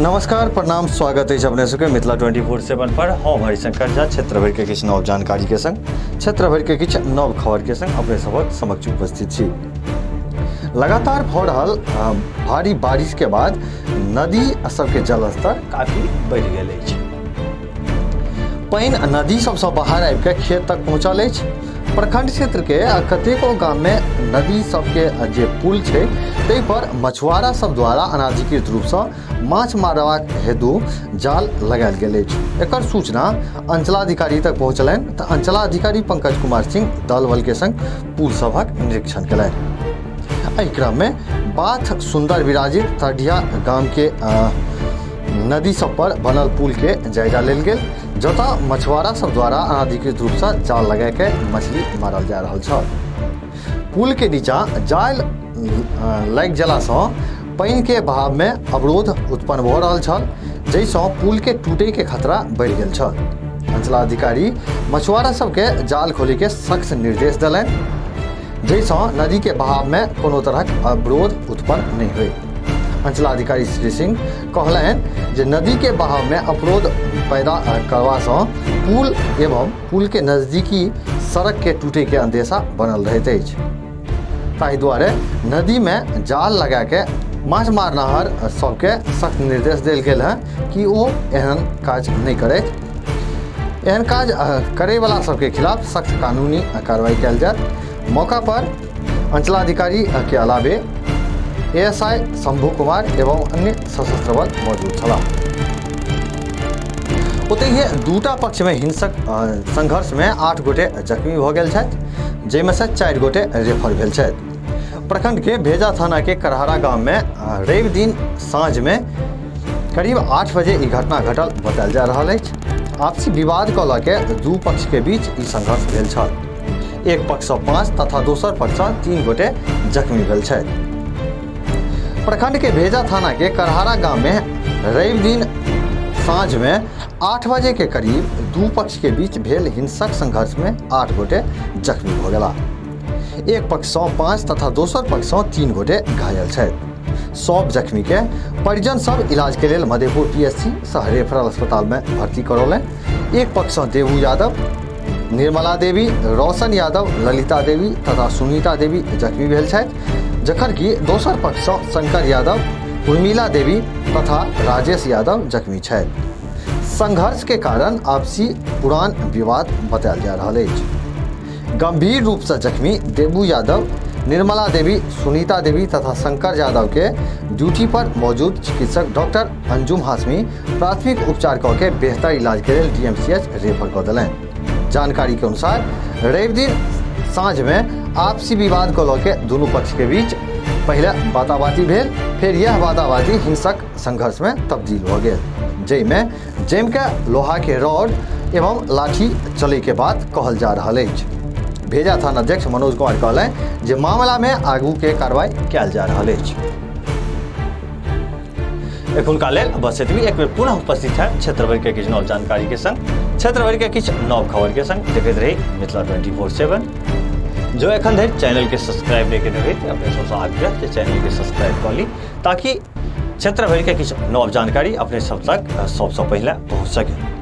नमस्कार, प्रणाम, स्वागत है अपने सबके मिथिला 24/7 पर। हम हरिशंकर झा क्षेत्र भर के किछु नव जानकारी के संग, क्षेत्र भर के किछु नव खबर के संग अपने सबक समक्ष उपस्थित छी। लगातार भऽ रहल भारी बारिश के बाद नदी सबके जलस्तर काफी बढ़ि गेल अछि। पानि नदी सबसँ बाहर आबि के खेत तक पहुँचल अछि। प्रखंड क्षेत्र के कतेको गाम में नदी सबके जे पुल छै ताहि पर मछुआरा सब द्वारा अनाधिकृत रूपसँ माछ मारबाक हेतु जाल लगायल गेल अछि। एकर सूचना अंचलाधिकारी तक पहुँचलनि तऽ अंचलाधिकारी पंकज कुमार सिंह दल बल के संग पुल सभक निरीक्षण केलनि। एहि क्रम में बाथ सुंदर विराजित तरडिया गाम के नदी सब पर बनल पुल के जायजा लेल गेल, जतऽ मछुआरा सब द्वारा अनाधिकृत रूपसँ जाल लगा के मछली मारल जा रहल छल। पुल के नीचा जाल लागि गेलासँ पानि के बहाव में अवरोध उत्पन्न भऽ रहल छल, जाहिसँ पुल के टूटे के खतरा बढ़ि गेल छल। अंचलाधिकारी मछुआरा सबके जाल खोले के सख्त निर्देश देलनि, जाहिसँ नदी के बहाव में कोनो तरहक अवरोध उत्पन्न नहि होय। अंचलाधिकारी श्री सिंह कहलनि जे नदी के बहाव में अवरोध पैदा करबासँ पुल एवं पुल के नजदीकी सड़क के टूटे के अंदेशा बनल रहैत अछि। ताहि दुआरे नदी में जाल लगा के माछ मारनाहर सबके सख्त निर्देश देल गेल है कि ओ एहन काज नहि करथि। एहन काज करैवला सबके खिलाफ सख्त कानूनी कार्रवाई कयल जायत। मौका पर अंचलाधिकारी के अलावे एएसआई शंभू कुमार एवं अन्य सशस्त्र बल मौजूद छलाह। ओतहि दूटा पक्ष में हिंसक संघर्ष में 8 गोटे जख्मी भऽ गेल छथि, जाहिमे से 4 गोटे रेफर भेल छथि। प्रखंड के भेजा थाना के करहरा गांव में रवि दिन साँझ में करीब 8 बजे ई घटना घटल बतायल जा रहल अछि। आपसी विवाद को लऽ के दू पक्ष के बीच ई संघर्ष भेल छल। एक पक्ष सँ 5 तथा दोसर पक्ष सँ 3 गोटे जख्मी भेल छथि। प्रखंड के भेजा थाना के करहारा गांव में रवि दिन साँझ में 8 बजे के करीब दू पक्ष के बीच भेल हिंसक संघर्ष में 8 गोटे जख्मी भऽ गेला। एक पक्ष सँ 5 तथा दोसर पक्ष सँ 3 गोटे घायल छथि। सब जख्मी के परिजन सब इलाज के लेल मधेपुर पीएससी सह रेफरल अस्पताल में भर्ती करौलनि। एक पक्ष सँ देवू यादव, निर्मला देवी, रोशन यादव, ललिता देवी तथा सुनीता देवी जख्मी भेल छथि, जखन कि दोसर पक्ष सँ शंकर यादव, उर्मिला देवी तथा राजेश यादव जख्मी छथि। संघर्ष के कारण आपसी पुरान विवाद बतायल जा रहल अछि। गंभीर रूप से जख्मी देबू यादव, निर्मला देवी, सुनीता देवी तथा शंकर यादव के ड्यूटी पर मौजूद चिकित्सक डॉक्टर अंजुम हाशमी प्राथमिक उपचार कऽ के बेहतर इलाज के लेल डीएमसीएच रेफर कऽ देलनि। जानकारी के अनुसार रवि दिन साँझ में आपसी विवाद को लऽ के दुनू पक्ष के बीच पहिले बाताबाती भेल, फिर यह बाताबाती हिंसक संघर्ष में तब्दील भऽ गेल, जाहिमे जमि के लोहा के रॉड एवं लाठी चले के बात कहल जा रहल अछि। भेजा थाना अध्यक्ष मनोज कुमार कहलनि जे मामला में आगू के कार्रवाई कयल जा रहल अछि। एखुनका लेल बस एतबी। एक बेर पुनः उपस्थित है क्षेत्र भर के किछु नव जानकारी के संग, क्षेत्र भर के किछु नव खबर के संग। देखैत रही मिथिला 24/7। जो एखन धरि चैनल के सब्सक्राइब नहीं केने होई, अपने सबसँ आग्रह जे चैनल के सब्सक्राइब कऽ ली, ताकि क्षेत्र भर के किछु नव जानकारी अपने सब तक सबसँ पहिले पहुँच सके।